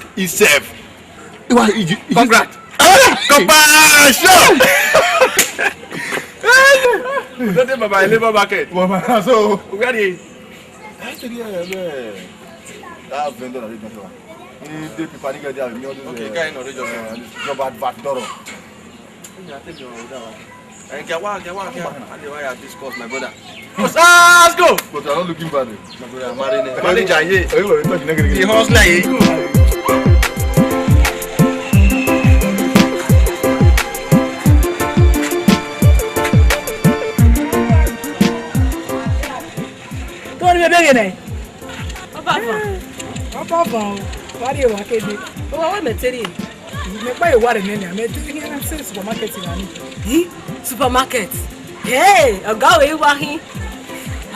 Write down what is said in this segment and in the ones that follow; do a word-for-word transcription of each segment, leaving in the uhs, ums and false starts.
hundred itself. Iwa, iji, iji. Congrats. Ah! Compassion! Don't take Baba in Labour Market. Baba, so. Where are they? Actually, yeah, yeah. That vendor, I don't know. He dey people, nigga, they have me all those, okay, uh, guy, no, they just, uh, job advert, Doro. Yeah, I think you're that one. Eh, get one, get one, get one. I dey wire this course, my brother. Let's go! But I'm not looking bad, eh. My brother, marry name. Manager here. Hey, bro, you touch nigga. The hustler here. Kọ ni bebe ghe nẹ? Ọ ba van. Ọ ba van o. Wa rrie wa kede. Ọ wa wẹ mẹ te rrie. Mẹ kpa ye wa rre nene, mẹ te rrie se supermarket na ni. Hi, supermarket. Hey, ọga wẹ wa hin.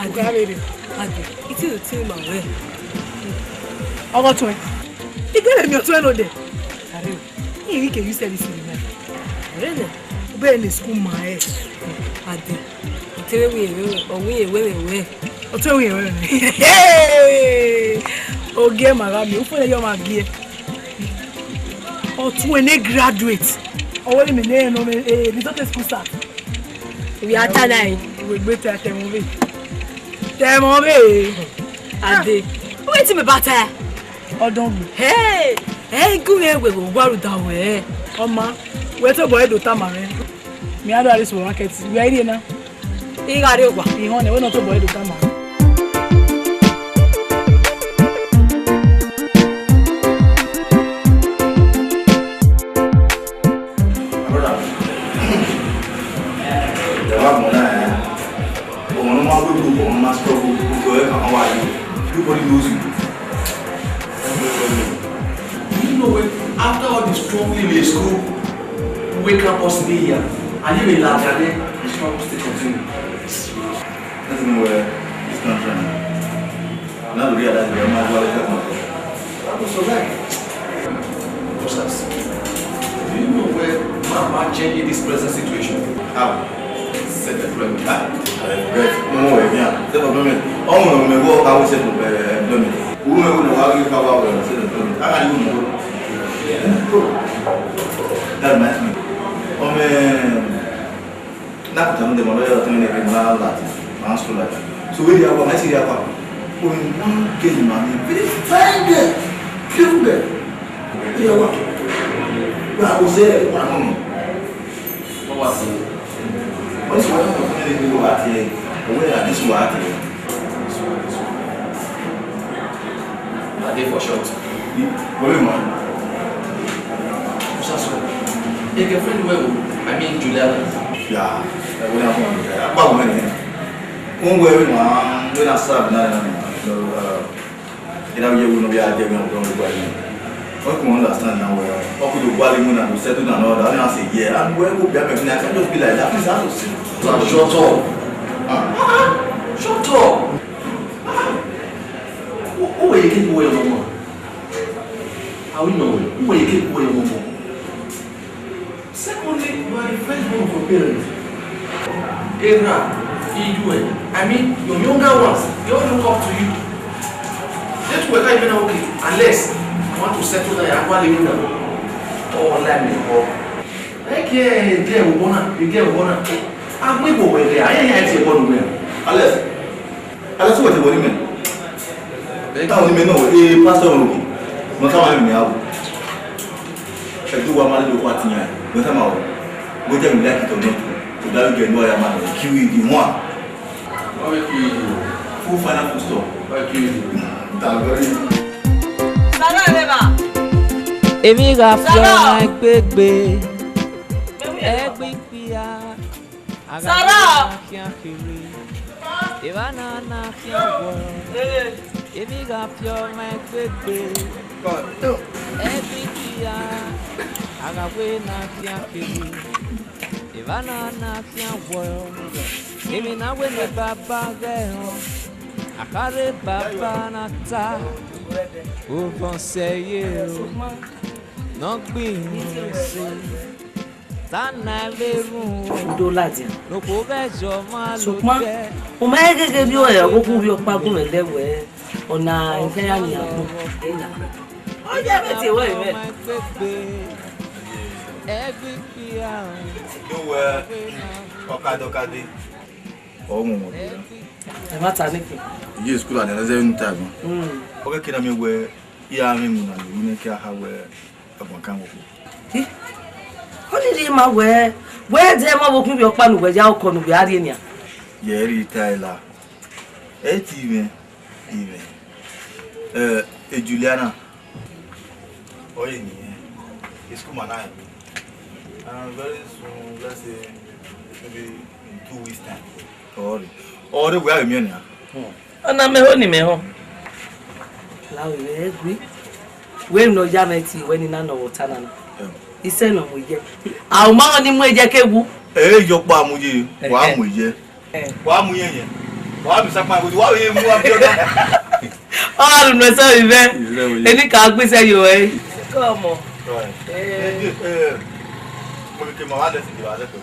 Ọga vbe rre. Ade, iti do tin ma wẹ. Ọgọ tuẹn. Igbe vbe miẹn ọtuẹn nodẹ. Are o. Iri ke you service ni na. Rene, u be ne school ma ẹ. Ade. Tere wi ewe, ọ wi ewe ewe. Ọ tue wi ewe ewe. Ogie ma gha mi, u fo ne yọ ma gie. Ọ tue ne graduate. Ọ wẹ ne me ne no me, eh, result school start. Wi a ta na e. Wẹ gbe ta tẹ mọ vbe. Tẹ mọ vbe. Ade. Wetin me ba ta? Ọdọn gbe. Hey! Ẹ gu mwẹ wẹ vbe owa ru da wẹ. Ọ ma, wẹ tobọ ẹre do tama mwẹ. Mẹ a do gha rrie supermarket, wẹ a i rrie na. I gha rrie owa. I họn nẹ, wẹ ne ọ tobọ ẹre do tama. My brother, the one money, eh? Ọmọ ne ọ ma wẹ group, ọmọ ne ọ ma struggle, group ẹ ka ma wa yi. Nobody knows you. Do you know when, after all the struggling in school, we campus dey here, and you dey laugh at them, the struggle still continue. Let me know where this country now. Now we realize we are not well. That was so right. Just ask. Do you know where Baba changing this Present situation. How? Self employment. Huh? Self employment. Oh, no, me work, I will self employment. Who me will work, you can work, self employment. How can you know? Yeah. That reminds me. Um, na kuta mu de mo lawyer to me na lati, ma school lati. So we dey work, I see dey work. Oh, one girl, man, very fine girl, beautiful girl. Dey work. Wa o se wa no. What was it? What is one of the things you go out here? Where are this one? I dey for short. Where man? What's that? A girlfriend well, I mean Juliana. Yeah, I will have one. About when? One way we man, we not serve now. So, uh, you know, you will not be out there when we don't go in. What you understand now? Well, what could you value when I settle down? All that I say, yeah, and where go be? I can just be like that. Please, I don't see. Shut up. Ah, shut up. Who, who were you getting away from? How we know? Who were you getting away from? Secondly, you are the firstborn of your parents. Ezra, Idue, I mean, your younger ones, they all look up to you. They too were even okay, unless you want to settle down, you are living now. Oh, let me go. Like, yeah, yeah, yeah, we wanna, we get wanna. I'm going to go there. I ain't here to go nowhere. Unless Ala si wẹẹ te wẹ ne imẹ. Tawọn ne imẹ nọ, e pastor ro. Mẹ tama ne imẹ aro. Ẹdẹ uwa ma lele okhuo atian, mẹ tama wẹ. Whether you like it or not, to that you get no ya man, kill you the one. Why kill you? Full final full stop. Why kill you? That very Sarah, Rema. Emwi gha fiọ Sarah. Ọmwa egbe gbe, ẹgbẹe ikpia. Sarah! Evba na na khian wọ, emwi gha fiọ ọmwa egbe gbe. Ẹgbẹe ikpia, a gha wẹ na khian kherhe. Evba na na khian wọ, emwi na wẹ ne baba ghẹ họn, a kha rre baba na ta, ovọn sẹ ye ro, ne ọ gbẹn irẹn ẹse. Udo ladian. Sokpan, u ma gheghe rhie ọre ọghe okhuo rhie ọkpa gun mwẹ lẹ wẹẹ, ọna I khian ya nian agbọn. Ọ ya vbe tie wẹ mwẹ. Do wẹ ọkadẹ ọkadẹ. Ọ mu ọmọ gbe na. Ẹmwata niki. Iye school and another time. Mm. Ọ kẹkẹ na miẹn wẹ, iran mwẹ iwinna ne I ru nẹ, ke a ha wẹ, agbọn kan wọ. Hi, ọ ni rhie ma wẹ, wẹ de ẹmwẹ ọvbokhan ivbi ọkpa ne uwẹ ya okọ ne uwẹ a rrie nian. Ye rhie tae la. Ẹ ti mwẹ, I mwẹ. Eh, e Juliana. Ọ ye ni, eh, e school ma na. And very soon, let's say, maybe in two weeks time. Ọ rre. Ọ rre, wẹ a ghi miẹn nian. Hmm. Ọna mẹ ho ni mẹ họn. La wẹ egui. Wẹ ne ọ ya mwẹ tie wẹ ni na nọ vbe ọta na na. Hmm. Isẹ ne ọ mu ye. A u ma họn ni mu ye ke wu. Ẹ yọ kpa mu ye, wa mu ye. Eh. Wa mu ye ye. Wa mi sakpa ko, wa ye mu wa bi ọna. Ọ ru nẹ sẹ ivẹ. Eni ka gbese yo ẹ. Come on. Right. Eh. Eh, eh, mo ke ma wa le si wa le ko.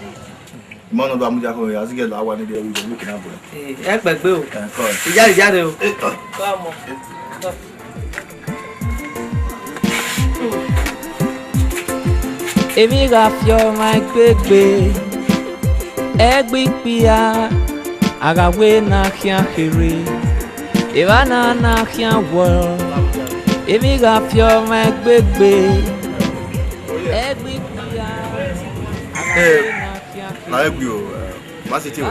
Ima nọ do amudia ko ya zigẹ la wa ni de wi de wi kina bo. Eh, ẹ kpẹgbe o. Eh, kọ. Iyare iyare o. Eh, kọ. Come on. Emwi gha fiọ ọmwa egbe gbe, ẹgbẹe ikpia, a gha wẹ na khian kherhe, evba na na khian wọ, emwi gha fiọ ọmwa egbe gbe, ẹgbẹe ikpia, a gha wẹ na khian kherhe. Eh, na egbe o, eh, ma se te o.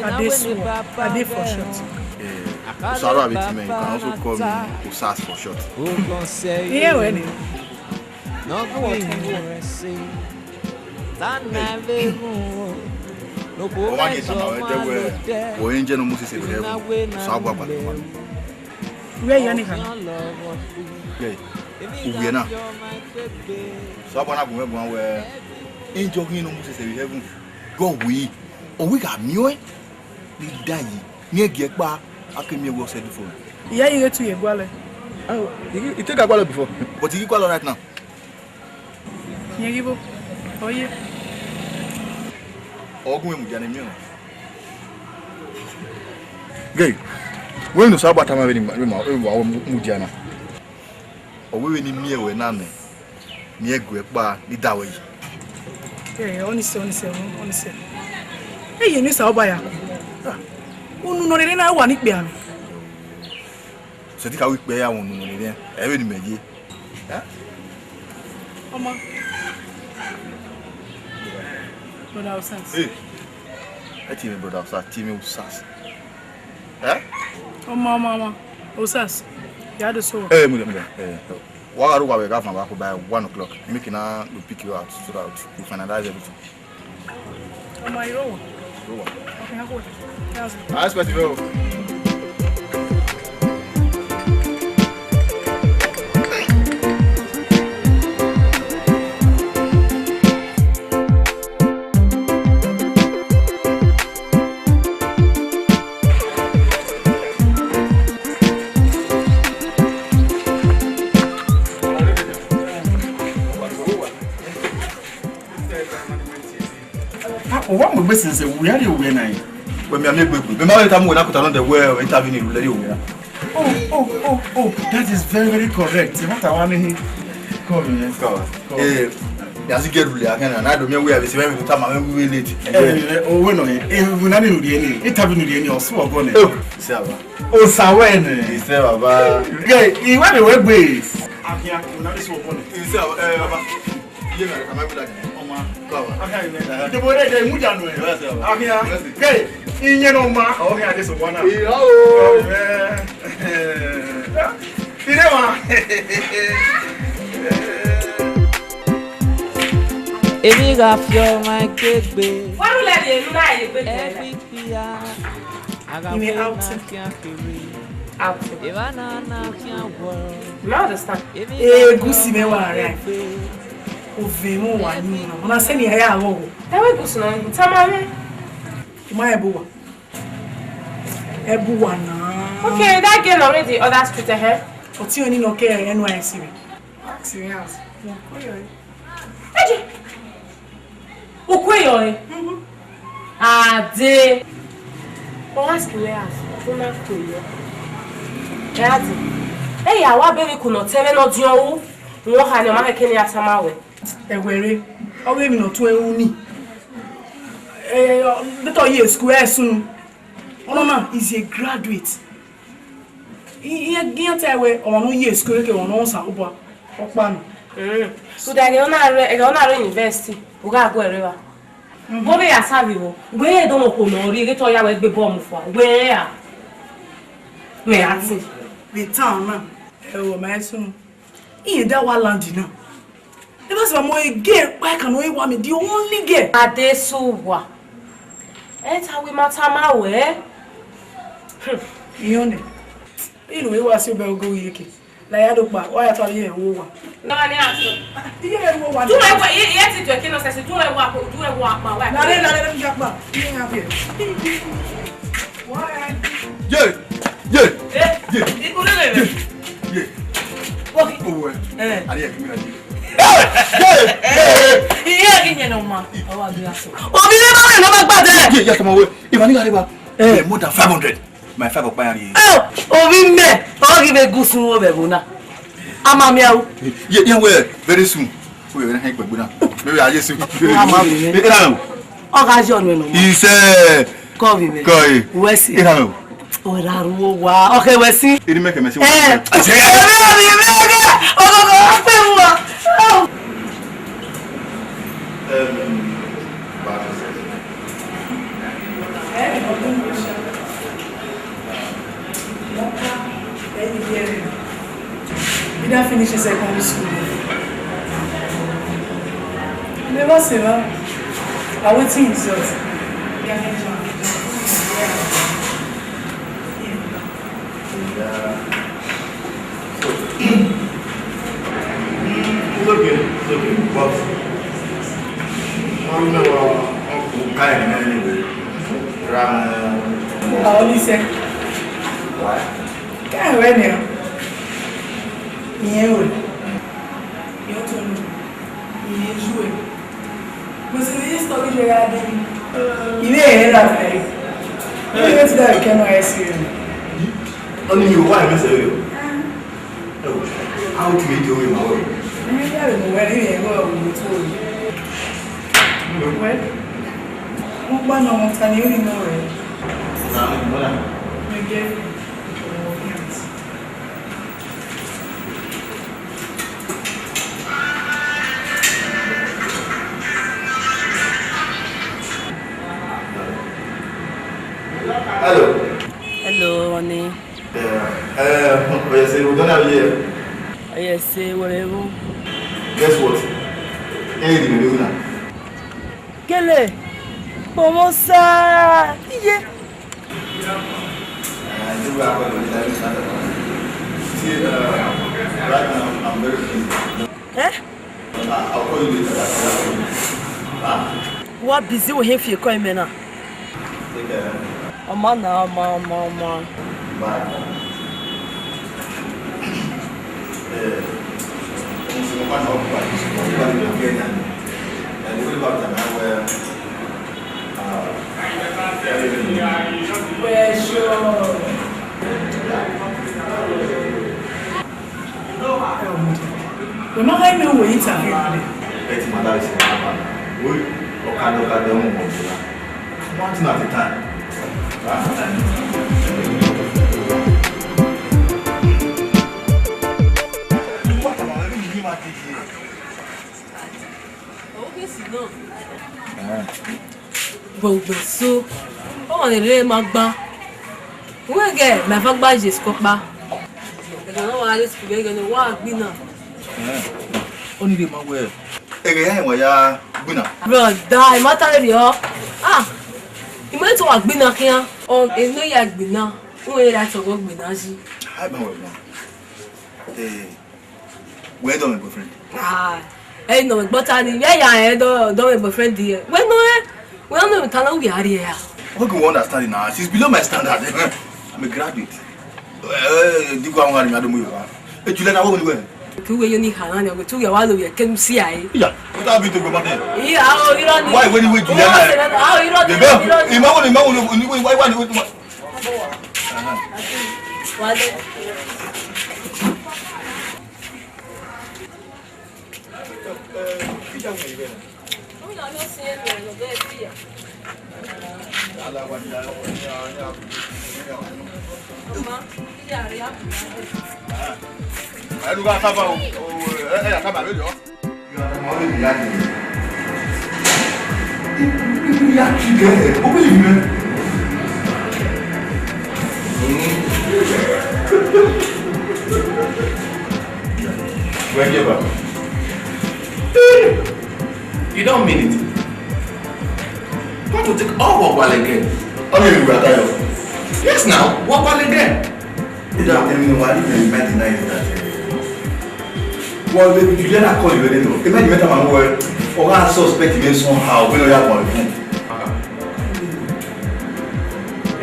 Adesuwa, Ade for short. Eh, Osaro Abetime, you can also call me Osas for short. Iye wẹ ni. Ọmwa ni tama wẹ dẹ wẹ, wẹ angel ne Mosis rhie ẹvbo, Osa bu agbada ọmwa. Where you anyhow? Yeah, uwẹ na. Osa bu na bu mwẹ bu wẹ, angel ọghe ne Mosis rhie ẹvbo, God will. Ọ wẹ I gha miẹn ọẹn, ne I da yi, ne I gie ẹkpa, a ke miẹn wẹ ọ sẹ ẹdẹ fo. Iye, I ghi tu ye gualọ. Oh, I ghi, I te ka gualọ before. But I ghi gualọ right now. Yẹn ghi vbo? Ọ ye. Ọ gun mwẹ mudia ne miẹn. Gay, wẹ ne Osanobua tama vbene ima, ima, ima mudia na. Ọ wẹ vbene I miẹn ruẹ na nẹ, ne I gu ẹkpa ne I da ruẹ yi. Ẹ, ọnise, ọnise, ọnise. Ẹ ye ne Osanobua ya ku. Unu nọ rere na wa ni kpia mwẹ. Sẹtin ka wẹ ikpia ya unu nọ rere, ẹ vbene imẹ ye. Ẹ? Ọma. Brother Osas. Hey. Ẹ tie mwẹ brother Osas, tie mwẹ Osas. Ẹ? Ọma, ọma, ọma. Osas. Ya do so. Ẹ, mudia, mudia. Ẹ, wa gha rre uwa vbe gha van vbe akho by one o'clock. Make una go pick you out so that we finalize everything. Ọma, I rre uwa. Rre uwa. Okay, I go. That's it. I expect you. Ah, uwa mu egbe sẹnsẹ, uwa rrie uwẹ na. Wẹ miẹn egbe egbe. Mẹ ma vbe tama uwẹ na kota nọ dẹ wẹ interview ni rhulẹ rrie uwẹ na. Oh, oh, oh, oh, that is very, very correct. Ẹ ma ta wa nẹ. Come here. Come on. Come on. Eh, ya si get rhulẹ akẹn na. Na do miẹn wẹ a vbe se mẹ vbe tama mẹ we late. Eh, eh, oh, wẹ nọ, eh, eh, wẹ na ni rhie ni. Interview ni rhie ni, ọ sẹ ọgọ nẹ. Oh, ise baba. Osa wẹ nẹ. Ise baba. Eh, iwa de wẹ gbe. Akia, wẹ na ni sẹ ọgọ nẹ. Ise baba, eh, baba. Iye na ka ma gbila ni. Ọma. Baba. Akia ni. Idobo re de mudia nuẹ. Yes, baba. Akia. Yes. Ke, iye no ma. Ọ hia de so wana. Iya o. Amen. Ire wa. Emwi gha fi ọmwa egbe. Wẹ rhulẹ rhie enu na ye egbe. Ẹgbẹe ikpia. Ime out. Out. You understand? Egusi mwẹ wa ra. Ovẹn mwẹ wa ni na. Ọna sẹ ne I ya ghọghọ. Tama egusi na, tama mwẹ. Ima ẹbu wa. Ẹbu wa na. Okay, that girl already other street, eh? Ọtiọnrẹn ni nọ ke N Y S C rre. Ask me out. Yeah. Eje. Uku eyọ re? Mhm. Ade. Ọ gha sikẹ wẹ a, ọ na ku eyọ. Ẹ a dẹ. Ẹ ya wa bẹghe ikun ne ọ tẹn mwẹ ne ọ diọn ru, wẹ ọ ha ne ọ ma khẹke ne a tama wẹ. Ẹwẹ re, ọ ghe emwi ne ọ tuẹn ru ni. Eh, doctor ye school ẹ sunu. Ọmọ na is a graduate. I, I, iran ta wẹ ọmọ ne ọ ye school ke ọmọ ne ọ sa obọ ọkpa nọ. Mm. Rhunmwuda ẹghẹ ọ na rre, ẹghẹ ọ na rre university, u gha gu ẹre evba. Mhm. Vbọ vbe ya sa vbe vbo, wẹ rẹn do mọ okhuo ne ọ rrie, ghe te ọ ya wẹ gbe ball mu fua, wẹ rẹn a. Mẹ a tin. Vbe tan na, ẹ o, ma i sunu. Iran da wa land na. Never see my girl, why can only one me, the only girl. Adesuwa. Ẹ ta wẹ ma tama wẹ. Iyọn nẹ. Inu wa si obẹ ogo yeke. La ya do kpa, wa ya ta ye wo wa. No, ni aso. Iye wo wa. Du e wa, iye, iye ti tu eke nonsense, du e wa, du e wa pa wa. La re, la re, la re, mi ja pa. Iye ya bi. Ye! Ye! Eh, ye! Ikuru lele. Ye! Ye! Owe. Eh. Ari e kimi na ye. Ye! Ye! Iye ki nyẹ nọ ma. Ọ wa bi aso. Obi ne ma nọ ma gbadẹ. Ye, ya tama we. Iba ni gari ba. Eh, more than five hundred. My five ọkpa ya rrie. Oh, obi mẹ, ọ ghi vbe gusun wo vbe ẹvbo na. Ama mi au. Ye, ye, well, very soon. Oye, wẹ na hẹn gbẹgbẹ na. Maybe I just. Ama mi. Eh, eh, na. Ọ gha yọ nu nọ. Ise. Kọ vbe mẹ. Kọ e. Wẹ si. Eh, na. Ọ ra ru wa. Okay, wẹ si. Eri mẹ kẹ mẹ si. Eh. Ise. Eri mẹ kẹ. Ọ gha gha pe wa. Oh. Um, Ida finish secondary school. Never say that. I waiting result. Yeah. So, it's okay, it's okay. But, wọ́n ní wọ́n, wọ́n kò ká ẹ̀ mẹ́rin ìwé ra wọn. Àwọn oníṣẹ́. Why? Ká ẹ̀ wẹ́ ni o. Ìyẹn o. Ìyẹn tó ní. Ìyẹn ju. Oye, ya de. Ile era fe. Ile ti da ke no esi. Oni mi wa me se yo. How to make you in my way? Ni ya le mo we ni go mo to. We. Mo gba no mo ta ni ori no we. Na mo na. Me ge. Hello. Hello, honey. Yeah. Uh, oh, yes, we don't have here. Oh, yes, whatever. Guess what? Hey, the Melina. Kele, como sa? Iye. Uh, this is what I call the Melina. See, uh, right now, I'm very busy. Eh? I'll call you later. Huh? Wa busy with him fi call him na. Take care. Ọma na, ọma, ọma, ọma. Bye. Eh, ọmọ sẹ mo pa na ọkpa, ọkpa ni mo gẹ na. Eh, the way about that, well, uh, well, sure. Wẹ ma gha miẹn uwẹ ye interview nẹ. Ẹ ti ma da ẹse na ba. Wẹ ọkadẹ ọkadẹ ọmọ ọmọ ọmọ na. One thing at a time. One thing at a time. Ọghe esi nọ. Vbe ugbẹn so, ọmwa ne rre ma gba. Uwẹ ghẹ, mẹ ava gba ye sikẹ ọkpa. Ẹghẹ ne ọ wa rre sikẹ ẹghẹ ne ọ wa gbe ina. Ọni rre ma wẹ, ẹghẹ ya wa ya gbe ina. Brother, I ma ta rriọ. Ah, I ma te wa gbe ina khian. Ọ, eno ya gbe ina, uwẹ ra tọghọ gbe ina yi. Ai ba wẹ ma. Eh, Wẹ dọ mwẹ boyfriend? Ah, ẹ nọ mwẹ gbọta ni, vbe ya rẹn dọ, dọ mwẹ boyfriend yẹ. Wẹ nọ rẹn, wẹ nọ mwẹ ta na, u ghi a rrie ra? What do you understand now? She's below my standard. I'm a graduate. Eh, digua wan ni ado mu yo. Eh, Juliana, wo ni wẹ? Ke uwẹ yo ni ha na ni, ọghe te uwẹ wa lo vbe ẹkẹ ne u si a re. Iya, what have you to go about there? Iya, o, irọ ni. Why, where you with Juliana? Irọ ni, irọ ni, irọ ni. Ima wo ni, ima wo ni, why, why, why, why? Wale. Ẹnu bá sábà o, ẹ ẹ sábà lóde ọ. Where you about? You don't mean it. Come to take all what while again. Only you are tired. Yes, now, what while again? Ida, emi ne wa ni vbe ima deny that, eh, well, baby, Juliana call you already, no? Ema ni meta ma wẹ, ọ gha suspect me somehow, when ọ ya call you.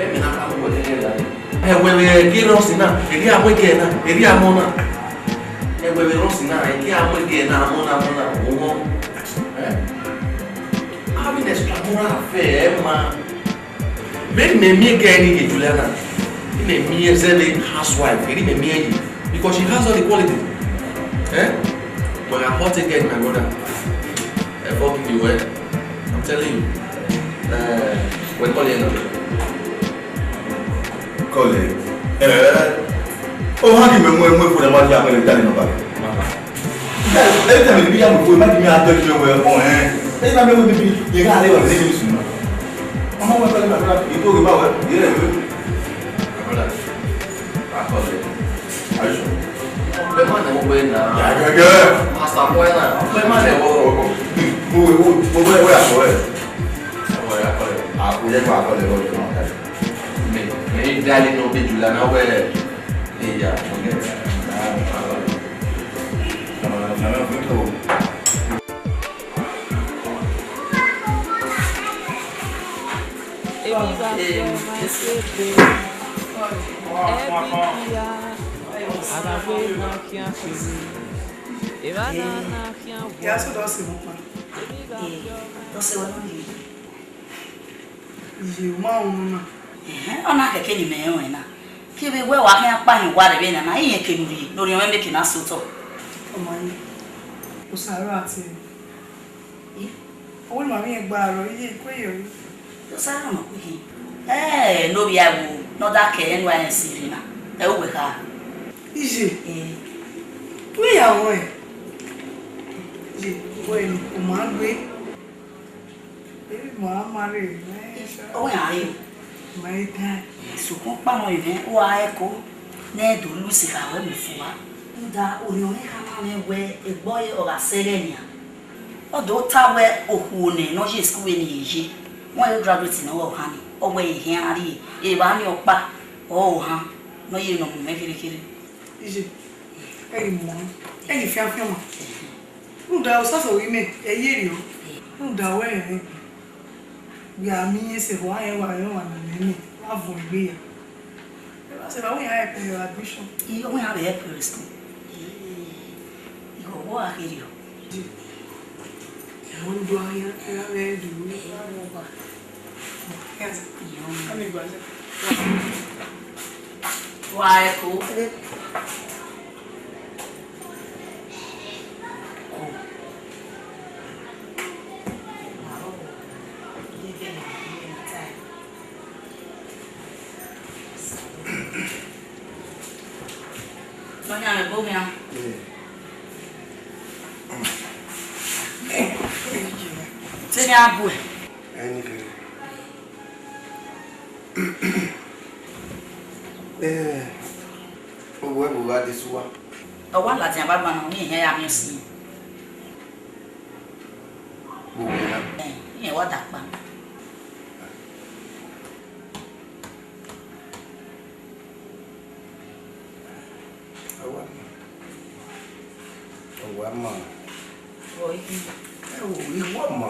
Emi na ka wẹ ne ya. Ẹ wẹ vbe ẹki rọ si na, ẹki amọ ẹki na, ẹki amọ na. Ẹ wẹ vbe rọ si na, ẹki amọ ẹki na, amọ na, amọ na, owọ. Eh? Having extramoral affair, ẹ ma. Vbene imẹ miẹn girl ni ye Juliana, imẹ miẹn zẹvbe housewife, erha imẹ miẹn yi, because she has all the quality. Eh? But I hot a girl, my brother. Eh, fuck me well. I'm telling you. Eh, we call her now. Call her. Eh. Oh, how do you remember when we put a match up in the number? Every time you be able to imagine me, I tell you, well, oh, eh. Every time you be, you can't live with this. Ọmọ wọn fẹẹ gbàdúrà kì í tó rí báwẹ yìí rẹ wé. Brother, I call you. Are you sure? Ọpẹ má nẹ wọ wẹ na. Yàgẹgẹ. Master boy na. Ọpẹ má nẹ wọ. Mo wẹ mo wẹ wẹ àkọ rẹ. Ọmọ ya kọ rẹ. Àkọ yẹ kó àkọ rẹ lọ jọ náà. Mi mi dá yín náà bí jùlọ náà wẹ. Ìyá ọgẹ. Ọmọ náà fún mi tó. Emwi gha sẹ ma sẹ ebe, ẹbi hia, a gha wẹ ne a khian kherhe, evba na na khian wẹ. Ee, dọsẹ wẹ nọ ye. Iye, u ma ru na. Ẹhẹn, ọ na kẹkẹ ne imẹ rẹn ruẹ na. Kevbe wẹ wa khian kpa hin owa rre vbe nana, irẹn ke ne u rhie, ne orhiọn mwẹ meke na sẹ otọ. Ọ ma ye. Osa aro a tie. Ẹ? Ọ wẹ ne ima vbe irẹn gba aro, iye, i kue yọ. Osa aro ma kue hin. Ẹ, ne ovbi a wo, ne ọ da kẹ ẹre ne uwa rẹn si rre na. Ẹ, uwẹ kha. Iye. Ẹ. Wẹ ya ruẹ. Iye, wẹ ni, u ma gbe. Emwi ma ma rre, mẹ sha. Ọ wẹ iran re. Ma i dan. Sokpan ọkpa nọ mwẹ, u gha ẹko, ne ẹ do lu use kha wẹ mu fua. Rhunmwuda orhiọn mwẹ khama mwẹ wẹ egbe ọre ọ gha sẹ ẹghẹ nian. Ọ do ta wẹ okhuo nẹ ne ọ ye school vbene irẹn ye, wẹ graduate ne ọ ghe ọkhan ni, ọ wẹ ehe iran rrie, evba ni ọkpa ọre ọkhan ne ọ ye ne ọ mu mwẹ kherhe kherhe. Iye, ẹ ghi muẹn, ẹ ghi fian fian ọmwa. Rhunmwuda osẹsẹ ọghe imẹ, ẹ i ye rriọ. Rhunmwuda wẹ rẹn rẹn, wẹ a miẹn sẹ, wa rẹn, wa rẹn, wa na mẹ mẹ, wa vuọn egbe ya. Ẹ wa sẹ, wa wẹ iran help ẹre admission. Iye, ọ wẹ iran vbe help ẹre school. Ighẹ ọvọ a kherriọ. Ẹ, ọ do a khian, ẹ gha vbe do. Ẹ, ọ wa. Wa ẹko. Nọyan, ẹbọ khian. Te ne a bu ẹ. Ẹni kẹrẹ. Eh, ovbi ẹvbo gha de sẹ uwa. Ọ wa ladian vbe agbọn na, ọ miẹn ehẹn ya miẹn usin. Vbe uwẹ na? Eh, irẹn wa dakpa. Ọ wa ma. Ọ wa ma. Ọ i. Ẹ wo, I wa ma.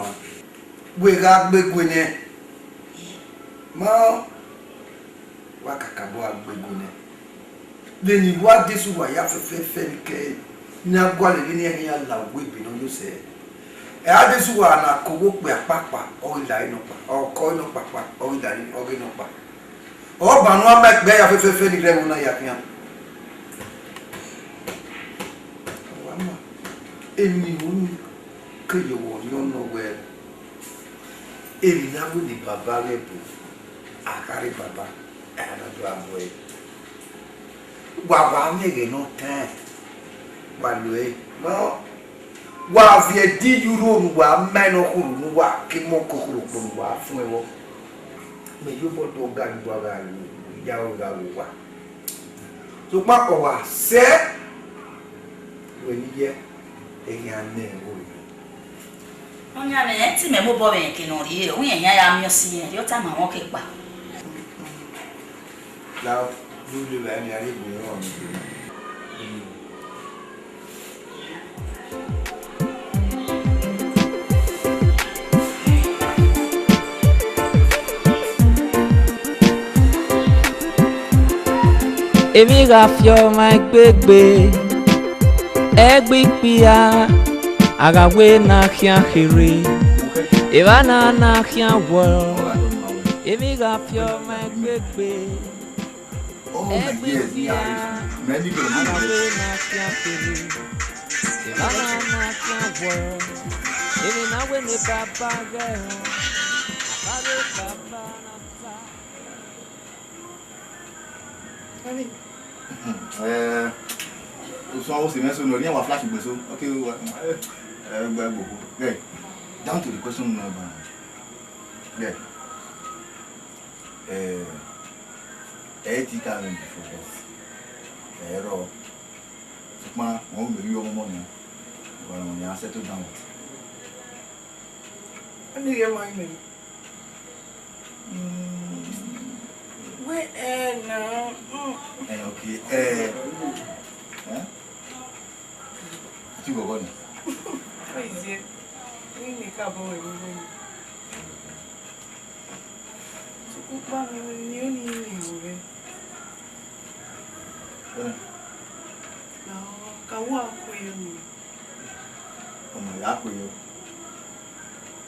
Wẹ gha gbe gue nẹ. Ma, wa kakabọ gha gbe gue nẹ. Vbene I wa Jesu wa ya fẹfẹfẹ ni kẹ, ne a gualọ vbene iran khian la uwu ebe ne ọ yo sẹ. Ẹ a Jesu wa na ke owa okpia kpakpa, ọ ghi la ẹre nọkpa, ọ ke ọre nọkpa kpa, ọ ghi la ọghe nọkpa. Ọ ban ne uwa ma ẹgbẹe ya fẹfẹfẹ ni rre ẹvbo na ya khian. Wa ma, emwi ne I ru ni ke ye ọmwa ọyọn nọ wẹẹ, emwi ne a wẹ ne baba ghẹ bu, a kha rre baba, a na do a bu ẹre. Wa wa mwẹ ẹghẹ ne ọ taẹn, wa lo ẹre. Wa viẹ ẹdẹ iyurho ne uwa ma ne ọ khuru ne uwa ke mọ ke khuru kpo ne uwa fuẹn vbọ. Mẹ ye obọ do ga ne uwa gha ru, ya ro gha ru uwa. Sokpan ọ wa sẹ wẹ ne I ye eghian nẹ ẹvbo rre. Ọyan mwẹ, ẹ te mẹ mobọ vbe ẹke ne ọ rhie, uwẹ iran ya miẹn ọse irẹn, rhie ọ tama mwẹ ọke kpa. La, du lele ẹre ne a rhie bu mwẹ ọmwa ni. Emwi gha fi ọmwa egbe gbe, ẹgbẹe ikpia, a gha wẹ ne a khian kherhe, evba na na khian wọọ. Emwi gha fi ọmwa egbe gbe, ẹgbẹe ikpia, a gha wẹ ne a khian kherhe, evba na na khian wọọ. Emwi ne a wẹ ne baba ghẹ, a kha rre baba na ta. Eh, usun ọvbokhan mwẹ so nọ, ne wa flash egbe so. Okay, wa, eh, eh, gbe gbogbo. Yeah. Down to the question number. Yeah. Eh, ẹ i te ka mwẹ before, but ẹ i rrọọ. Sokpan, wọn gu mẹ vbe ọmọ nian. Wa nọ nian settle down. Ẹni ghẹ ma imẹ. Mm. Wẹ ẹ na, mm. Eh, okay. Eh. Eh? Ati gbọgbọ ni. Ọ i ye. Ni mi ka bọ wẹ vbe. Sukukpa ni ni ni ni ore. Eh. Na, ka wa ku yo ni. Ọmọ ya ku yo.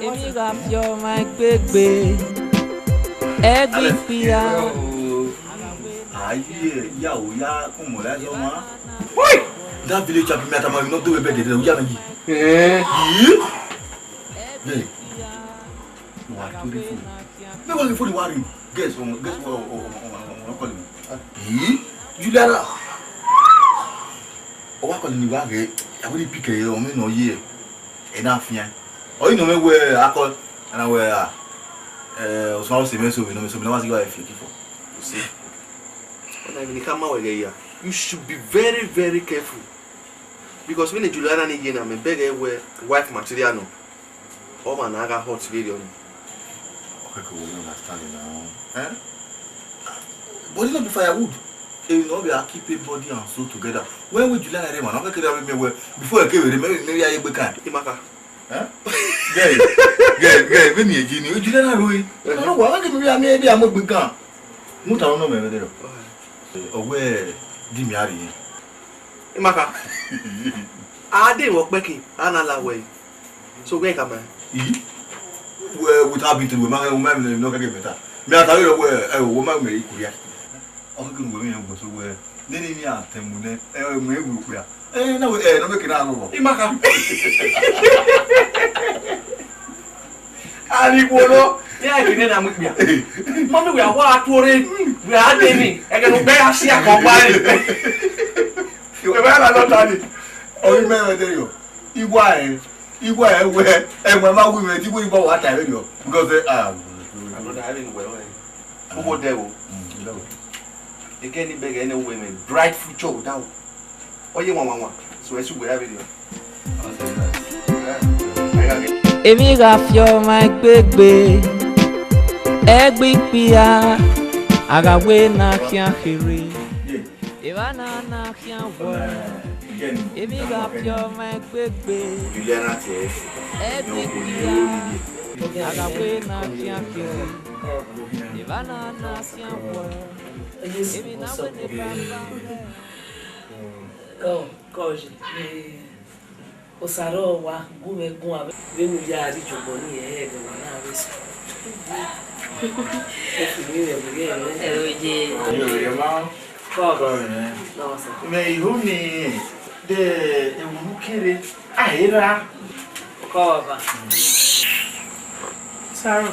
Emwi gha fi ọmwa egbe gbe, ẹgbikpia. Aye, ya o, ya kọmọ la zọ ma. Oi! That village chap, me atama, you no do a bed, you ya me. Eh. Yi? Bẹ́ẹ̀. Wa to the phone. Me wa the phone wa ring. Guess what? Guess what? Oh, oh, oh, oh, oh, call me. Yi? Juliana. Ọ wa call ni wa ghe. I will pick e o me no ye. E na fian. Ọ yi nọ mwẹ wẹ akọ, ana wẹ a, eh, ọsuan ọse mwẹ so, vbe nọ mwẹ so, vbe nọ wa si gha fi eki fo. You see? Ọna emwi ne I khama wẹ ghẹ ya. You should be very, very careful. Because vbene Juliana ni ye na, mẹ bẹghe wẹ wife material nọ. Ọmwa na gha hot vberriọ ni. Okay, cool, we understand now. Eh? Body no be firewood. Emwi ne ọ vbe a keep a body and soul together. When we Juliana rre emwa, na ọ kekere avbe miẹn wẹ, before ẹ kevbe rre, mẹ, mẹ ya ye egbe kan. Imaka. Eh? Gẹ, gẹ, gẹ, vbene e ji ni, Juliana rrọọ. Ọ na wa, ghe mẹ ya miẹn, mẹ ya mu egbe kan. Mu ta nọ mẹ vbe dẹ. Ọ wẹ, di mẹ a rhie. Imaka. A de mwẹ ọkpẹki, a na la wẹ. So, wẹ ka ma. Yi? Wẹ, without being told, wẹ ma, wẹ ma, no, no, no, no, no. Me a ta vberriọ wẹ, ẹ, wẹ ma mẹ ikuria. Ọ kekere wẹ mwẹ yan gbọsọ wẹ, nene ni a tẹ mu nẹ, ẹ, mwẹ wu okpia. Ẹ, na wẹ, ẹ, nọ mẹ ke na rọ. Imaka. Arigho nọ, ya ghi nene a mu ikpia. Mọmi, wẹ a wa tuorre, wẹ a de ni, ẹghẹ ne ugbẹ ya si akọ gba re. Wẹ ma na nọ ta ni. Ọ ghi mẹ rẹ de yọ. Iwa ẹ, iwa ẹ wẹ, ẹ wẹ ma wu mẹ, ti wẹ iwa wa ta vberriọ. Because, eh, ah. Another, I mean, well, well. Uwo dẹ o. Mm, dẹ o. Eke ni bẹghe ne uwu ẹmwẹ bright future o da o. Ọ ye wanwanwan, so ẹ si uwẹ ya vberriọ. Emwi gha fi ọmwa egbe gbe, ẹgbikpia, a gha wẹ ne a khian kherhe. Evba na na khian wọ. Emwi gha fi ọmwa egbe gbe, ẹgbikpia, a gha wẹ ne a khian kherhe. Evba na na khian wọ. Emwi na wẹ ne Baba. Kọ, kọ ye. Osaro wa gu mwẹ guan vbene u ya rri jọbọ ni, ẹghẹ wa na vbe sẹ. Ẹ fi mi rẹ vbe rẹ. Ẹ o ye. Yo, ye ma. Kọ. Kọ ye. Nọ sir. Mẹ iho ni de ewunu kere a he ra. Kọ ba. Saro,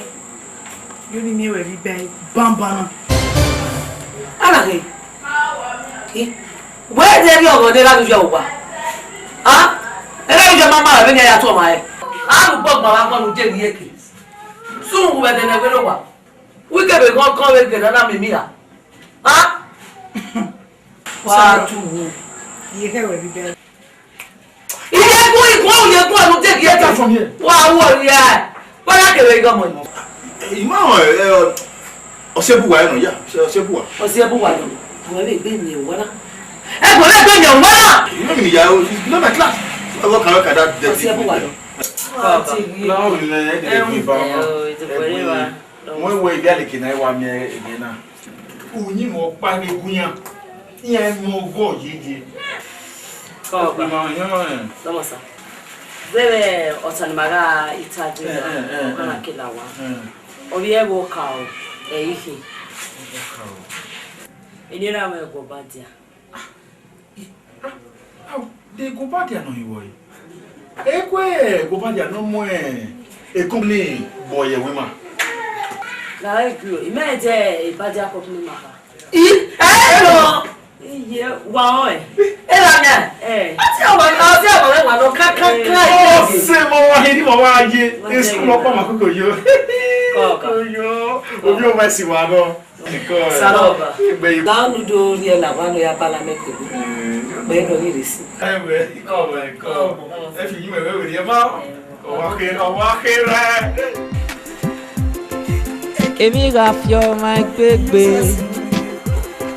yo ni miẹn wẹ vbe iba banbanna. Ana ghe. Wẹ de rhie ọghọ ne erha ne u ya owa. A? Erha ne u ya ma ma vbe ne a ya tu ọmwa rẹ. A ru gbọgbọn vbe agbọn ne u je rhie ke. Sunu vbe ẹdẹ ne wẹ rre owa. Wẹ kevbe ghan ọkọ vbe gẹdẹ na miẹn ira. A? Wa tu wo. Ye kẹ wẹ vbe iba. Iye gun, igun, iye gun, ẹnu te gie ta. Come here. Wa wo ya. Wa na kere igho ọmọ yìí. Ima, eh, ọsẹ bu wa nọ ya, ọsẹ bu wa. Ọsẹ bu wa nọ. Wọ́n lè gbé mi wá náà. Ẹ kò lè gbé mi wá náà. You know me, ya, you know my class. I work, I work at that. Ọsẹ bu wa nọ. Wọ́n wẹ ibi aleke na wa mi ẹgẹ na. Uyinmwẹ ọkpa vbe gun iran, iran mu ọgọ yeye. Kọba. Ọkpa ma yan ẹn. Dọmọsa. Vbe ọta ne ima gha ita je na, eh, eh, ọ gha na kela wa. Eh. Ọ vbe ẹvbo ọka o, ẹ i khin. Ọka o. Eni ra mwẹ ẹguọba dia. Ah, ah, de Gobadia nọ hin vbọ re? Egue Gobadia nọ mu ekọmpini vbọ ye ẹvbo ima. Gha re gu, imẹ de Ibadia company ma kha. I, ẹ nọ. Iye, wa ọnrẹn. Ẹ ra mẹ. Ẹ. A ti ọmọ, a ti ọmọ rẹ wa nọ ka, ka, ka. Ọ sẹ mọ wa hin ni mọ wa ye. Wa ye. School ọkpa ma koko yo. Kọba. Oyo, obi ọmọ ẹsi wa nọ. Saroba. La unu do rhie la wa no ya bala mẹ kpegbe. Mẹ no ni resi. Ẹwẹ, ikọbọ, ikọbọ. Ẹ fi yín wẹwẹ wẹrẹ ẹ ma. Ọwa khe, ọwa khe rẹ. Emwi gha fi ọmwa egbe gbe,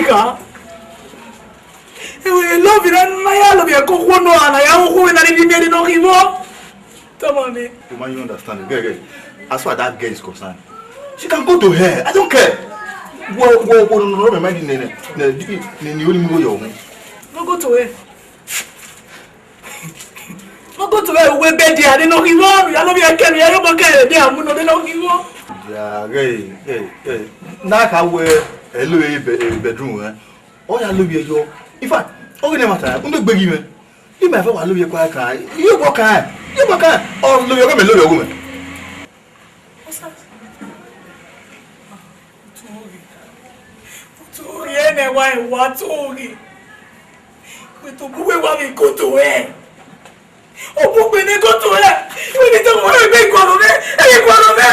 Chika. Ewe, love na, na ya love ya ko khuo nọ, na ya khuo na ni bi miẹn ne ọ ghi vbọ. Tama mwẹ. You man, you understand? Girl, girl. As far as that girl is concerned, she can go to hell. I don't care. Wo, wo, wo, no, no, no, mind ne, ne, ne, ne, ne, only me go your home. No go to hell. No go to hell, we bed there, they no give on. Ya love ya kẹrẹ, ya yọ bọ kẹrẹ, they are no, they no give on. Yeah, girl, girl, girl. Na ka we, hello, eh, be-, eh, bedroom, eh. Ọ ya love ye yọ. In fact, ọ ghi ne ma ta, u ne gbe ghi mwẹ. I ma fẹ wa love ye kwa kan. Ye kwa kan. Ye kwa kan. Ọ love ye ọghe mẹ, love ye ọghe mẹ. What's that? Utu oghi. Utu oghi, ene wa, wa utu oghi. Wẹ to bu wẹ wa vbe koto wẹ. Ọ bu gbe ne koto wẹ. Iwẹ ni to wẹ gbe iguọnọ mwẹ. Ẹ iguọnọ mwẹ.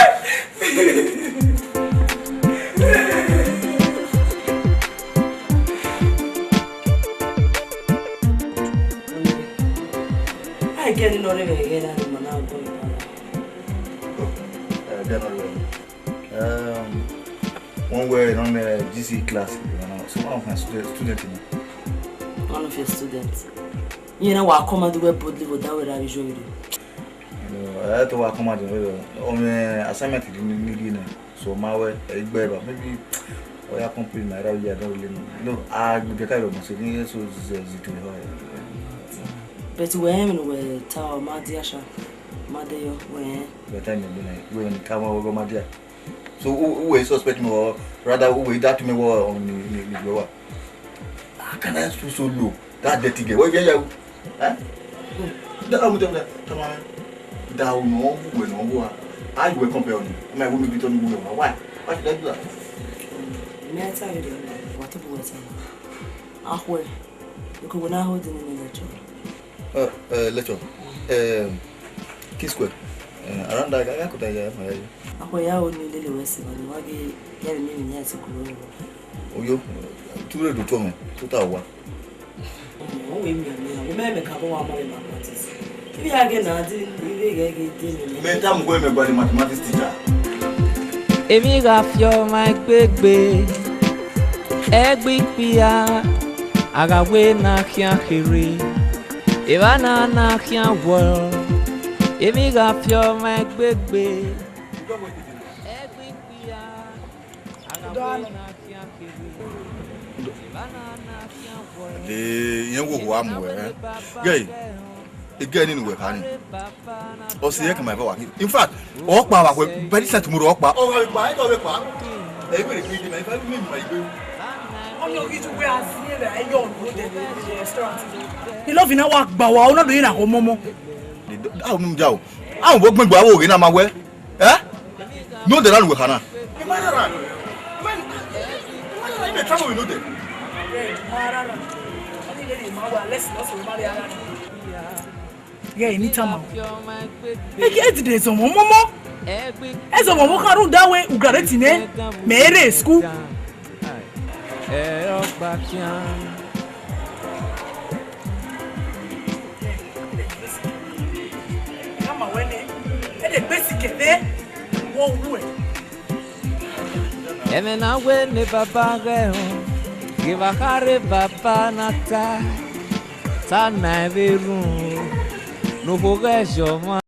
A i gẹ ne nọ rre vbe ẹghẹ na, ne ima na gọ. Eh, Daniel, um, one way, one, uh, G C E class, you know, so one of my student, student, you know. One of your students? You know what, come and do well boldly with that way that visual video. No, I had to work come out, you know, on the assignment, you need, you know. So my way, I better, maybe, oh, I complete my area, I don't really know. No, I get kind of, so, so, so, so, But wẹ hẹn vbene wẹ ta ọ, ma dia sha, ma de yọ, wẹ hẹn. Wẹ ta mẹ gbe nẹ, wẹ ni ka ma wẹ ma dia. So, u, u wẹ suspect me, or rather, u wẹ doubt me, wẹ ni, ni, ni, wẹ wa. How can I stoop so low? That dirty girl. Wẹ ye ya o. Eh? Da, I'm telling you, come on. Da o no, wẹ no, wẹ. How you welcome me? Am I going to be turning you? Why? Why should I do that? May I tell you the truth? What people were telling me. Ahwe. Because we na hold in the lecture. Uh, uh, lecture. Um, Key Square. Uh, around that, I could, uh, yeah, yeah. Akhuẹ ya ho ne lele wẹ sẹ, ne wa ghe ya vbe miẹn emwi ne iran ti guan ruẹ. Oyo, tu re do tuẹ mwẹ, tota owa. Ọ wẹ miẹn miẹn, wo mẹ mẹ ka bọ wa ma vbe mathematics. Ibi ya ghe na di, ibi ghẹ ghe di mẹ. Mẹ ta mu wẹ mẹ gba the mathematics teacher. Emwi gha fi ọmwa egbe gbe, ẹgbẹe ikpia, a gha wẹ ne a khian kherhe, evba na ne a khian wọọ, emwi gha fi ọmwa egbe gbe, ẹgbẹe ikpia, a gha wẹ ne a khian kherhe, evba na ne a khian wọọ. De, irẹn wo wa mu ẹre. Gẹe, egẹe nii ne uwẹ kha nii. Ọ si ẹre kan ma vbe wa khin. In fact, ọ kpa vbe akhuẹ, by this time tomorrow, ọ kpa. Ọ gha vbe kpa, ọ gha vbe kpa. Ẹ i wẹ ne kiri dee, ma i fa mi ma igbe. Ọni ọ ghi ju wẹ a si ẹre, ẹ yọ ọnu de vbe restaurant. I love you na wa gba wa, ọ na do yi na ho momo. A unu mu dia o. A unu vbe gbẹn gbe avbe oghe na ma wẹ. Eh? No de ranu wẹ kha na. Ima rara. Ima rara, ima travel with no de. Ghẹ ni tama. Eke edide zọmọ momo. Ezọmọ mo kha rhunmwuda wẹ ugrade ti mwẹ, mẹ i rre school. Ẹ ọkpa khian. Ama wẹ nẹ, ẹ de gbe sikẹ vbe wọ wu ẹ. Ẹmwẹ na wẹ ne baba ghẹ họn, ghe vbe a kha rre baba na ta, ta na ẹvbe run, ne okhuo ghẹ zẹ ọmwa.